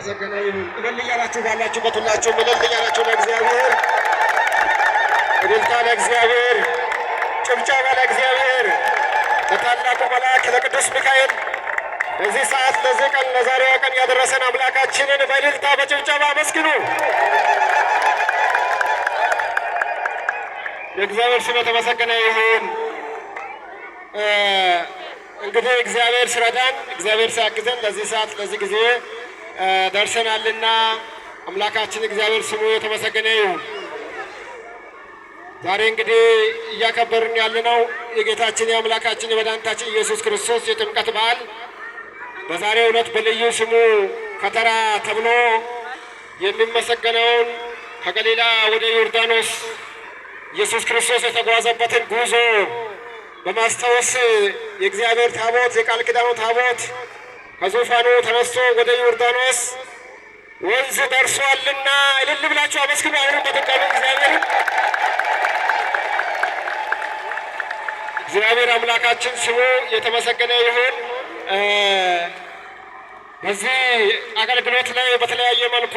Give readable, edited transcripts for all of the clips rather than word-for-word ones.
የተመሰገነ ይሁን። እልል እያላችሁ ባላችሁበት ሁላችሁም እልል እያላችሁ ለእግዚአብሔር፣ እልልታ ለእግዚአብሔር፣ ጭብጨባ ለእግዚአብሔር፣ ለታላቁ መልአክ ለቅዱስ ሚካኤል ለዚህ ሰዓት፣ ለዚህ ቀን፣ ለዛሬዋ ቀን ያደረሰን አምላካችንን በእልልታ በጭብጨባ አመስግኑ። የእግዚአብሔር ስም የተመሰገነ ይሁን። እንግዲህ እግዚአብሔር ሲረዳን፣ እግዚአብሔር ሲያግዘን ለዚህ ሰዓት ለዚህ ጊዜ ደርሰናልና አምላካችን እግዚአብሔር ስሙ የተመሰገነ ይሁን። ዛሬ እንግዲህ እያከበርን ያለነው የጌታችን የአምላካችን የመድኃኒታችን ኢየሱስ ክርስቶስ የጥምቀት በዓል በዛሬው ዕለት በልዩ ስሙ ከተራ ተብሎ የሚመሰገነውን ከገሊላ ወደ ዮርዳኖስ ኢየሱስ ክርስቶስ የተጓዘበትን ጉዞ በማስታወስ የእግዚአብሔር ታቦት፣ የቃል ኪዳኑ ታቦት ከዙፋኑ ተነስቶ ወደ ዮርዳኖስ ወንዝ ደርሷልና እልል ብላችሁ አመስግኑ። አሁንም በድጋሚ እግዚአብሔርን። እግዚአብሔር አምላካችን ስሙ የተመሰገነ ይሁን። በዚህ አገልግሎት ላይ በተለያየ መልኩ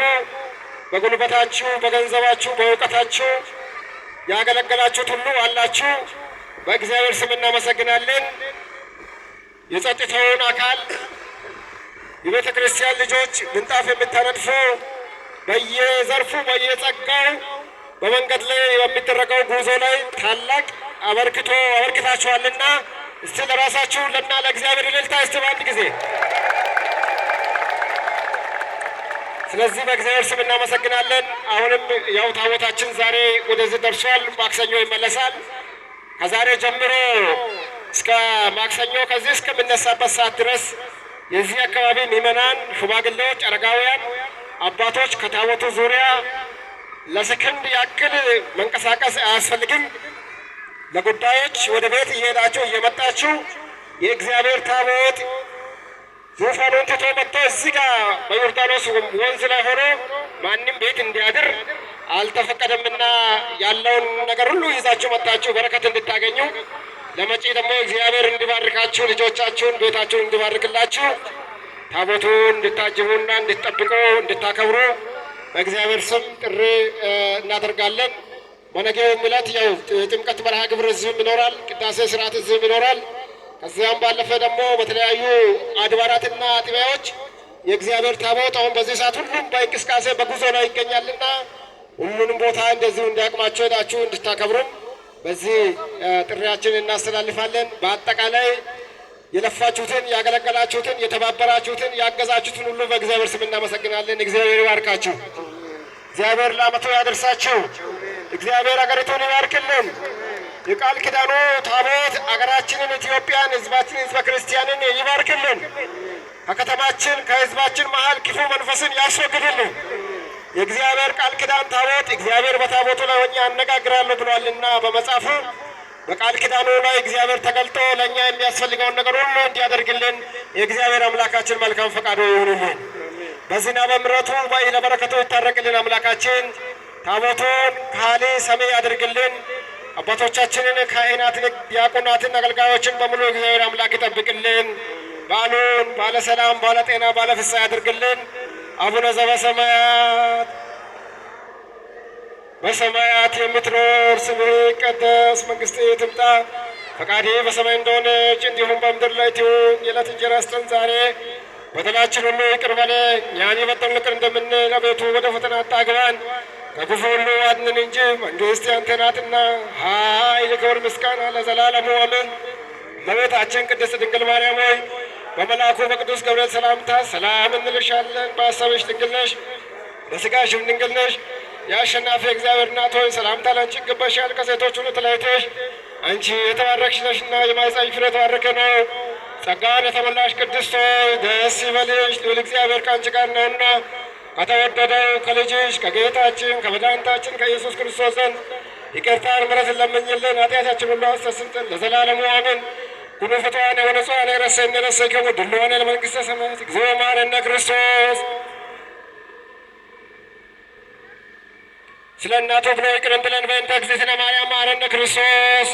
በጉልበታችሁ፣ በገንዘባችሁ፣ በእውቀታችሁ ያገለገላችሁት ሁሉ አላችሁ። በእግዚአብሔር ስም እናመሰግናለን። የጸጥታውን አካል፣ የቤተ ክርስቲያን ልጆች፣ ምንጣፍ የምታነጥፉ፣ በየዘርፉ በየጸጋው በመንገድ ላይ በሚደረገው ጉዞ ላይ ታላቅ አበርክቶ አበርክታችኋልና እስቲ ለራሳችሁ ለና ለእግዚአብሔር እልልታ እስቲ በአንድ ጊዜ። ስለዚህ በእግዚአብሔር ስም እናመሰግናለን። አሁንም ያው ታቦታችን ዛሬ ወደዚህ ደርሷል። ማክሰኞ ይመለሳል። ከዛሬ ጀምሮ እስከ ማክሰኞ ከዚህ እስከምነሳበት ሰዓት ድረስ የዚህ አካባቢ ምዕመናን፣ ሽማግሌዎች፣ አረጋውያን አባቶች ከታቦቱ ዙሪያ ለሰከንድ ያክል መንቀሳቀስ አያስፈልግም። ለጉዳዮች ወደ ቤት እየሄዳችሁ እየመጣችሁ የእግዚአብሔር ታቦት ዙፋኑን ትቶ መጥቶ እዚህ ጋር በዮርዳኖስ ወንዝ ላይ ሆኖ ማንም ቤት እንዲያድር አልተፈቀደምና ያለውን ነገር ሁሉ ይዛችሁ መጥታችሁ በረከት እንድታገኙ፣ ለመጪ ደግሞ እግዚአብሔር እንዲባርካችሁ፣ ልጆቻችሁን ቤታችሁን እንዲባርክላችሁ ታቦቱን እንድታጅቡና እንድትጠብቁ እንድታከብሩ በእግዚአብሔር ስም ጥሪ እናደርጋለን። በነገውም ዕለት ያው የጥምቀት መርሃ ግብር እዚህም ይኖራል፣ ቅዳሴ ስርዓት እዚህም ይኖራል። ከዚያም ባለፈ ደግሞ በተለያዩ አድባራትና አጥቢያዎች የእግዚአብሔር ታቦት አሁን በዚህ ሰዓት ሁሉም በእንቅስቃሴ በጉዞ ላይ ይገኛልና ሁሉንም ቦታ እንደዚሁ እንዲያቅማችሁ ሄዳችሁ እንድታከብሩም በዚህ ጥሪያችንን እናስተላልፋለን። በአጠቃላይ የለፋችሁትን፣ ያገለገላችሁትን፣ የተባበራችሁትን፣ ያገዛችሁትን ሁሉ በእግዚአብሔር ስም እናመሰግናለን። እግዚአብሔር ይባርካችሁ። እግዚአብሔር ለዓመቱ ያደርሳችሁ። እግዚአብሔር አገሪቱን ይባርክልን። የቃል ኪዳኑ ታቦት አገራችንን ኢትዮጵያን፣ ሕዝባችንን፣ ሕዝበ ክርስቲያንን ይባርክልን። ከከተማችን ከሕዝባችን መሀል ክፉ መንፈስን ያስወግድልን። የእግዚአብሔር ቃል ኪዳን ታቦት እግዚአብሔር በታቦቱ ላይ ሆኜ አነጋግራለሁ ብሏልና በመጽሐፉ በቃል ኪዳኑ ላይ እግዚአብሔር ተገልጦ ለእኛ የሚያስፈልገውን ነገር ሁሉ እንዲያደርግልን የእግዚአብሔር አምላካችን መልካም ፈቃዱ ይሁንልን። በዝናበ በምሕረቱ ለበረከቱ ይታረቅልን። አምላካችን ታቦቱን ካህሊ ሰሜ ያድርግልን። አባቶቻችንን፣ ካህናትን፣ ዲያቆናትን፣ አገልጋዮችን በሙሉ እግዚአብሔር አምላክ ይጠብቅልን። በዓሉን ባለ ሰላም፣ ባለ ጤና፣ ባለ ፍስሐ ያድርግልን። አቡነ ዘበሰማያት፣ በሰማያት የምትኖር፣ ስምህ ይቀደስ፣ መንግስትህ ትምጣ፣ ፈቃድህ በሰማይ እንደሆነች እንዲሁም በምድር ላይ ትሁን። የዕለት እንጀራችንን ስጠን ዛሬ፣ በደላችን ሁሉ ይቅር በለን እኛም የበደሉንን ይቅር እንደምንል፣ አቤቱ ወደ ፈተና አታግባን፣ ከክፉ ሁሉ አድነን እንጂ መንግስት ያንተ ናትና፣ ኃይል፣ ክብር፣ ምስጋና ለዘላለሙ አሜን። እመቤታችን ቅድስት ድንግል ማርያም ሆይ፣ በመልአኩ በቅዱስ ገብርኤል ሰላምታ ሰላም እንልሻለን። በሐሳብሽ ድንግል ነሽ፣ በሥጋሽም ድንግል ነሽ። የአሸናፊ እግዚአብሔር እናት ሆይ፣ ሰላምታ ላንቺ ይገባሻል። ከሴቶች ሁሉ ተለይተሽ አንቺ የተባረክሽ ነሽና የማኅፀንሽ ፍሬ የተባረከ ነው። ጸጋን የተመላሽ ቅድስት ሆይ፣ ደስ ይበልሽ፣ ልዑል እግዚአብሔር ከአንቺ ጋር ነውና ከተወደደው ከልጅሽ ከጌታችን ከመድኃኒታችን ከኢየሱስ ክርስቶስ ዘንድ ይቅርታን ምሕረትን ለምኝልን ኃጢአታችን ሁሉ አስተሰርይልን ለዘላለሙ አሜን። ኩኑ ፍቱሐነ ወንጹሐነ ረሰይነ ረሰይክሙ ድልዋነ ለመንግሥተ ሰማያት። እግዚኦ መሐረነ ክርስቶስ። ስለ እናቱ ብሎ ይቅር እንዲለን በእንተ እግዝእትነ ማርያም መሐረነ ክርስቶስ።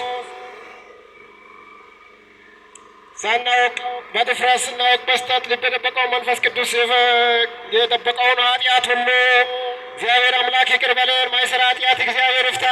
ሳናውቅ በድፍረት ስናውቅ በስህተት ልብ የደበቀውን መንፈስ ቅዱስ የደበቀውን ኃጢአት ሁሉ እግዚአብሔር አምላክ ይቅር በለን። ማይሰራ ኃጢአት እግዚአብሔር ይፍታ።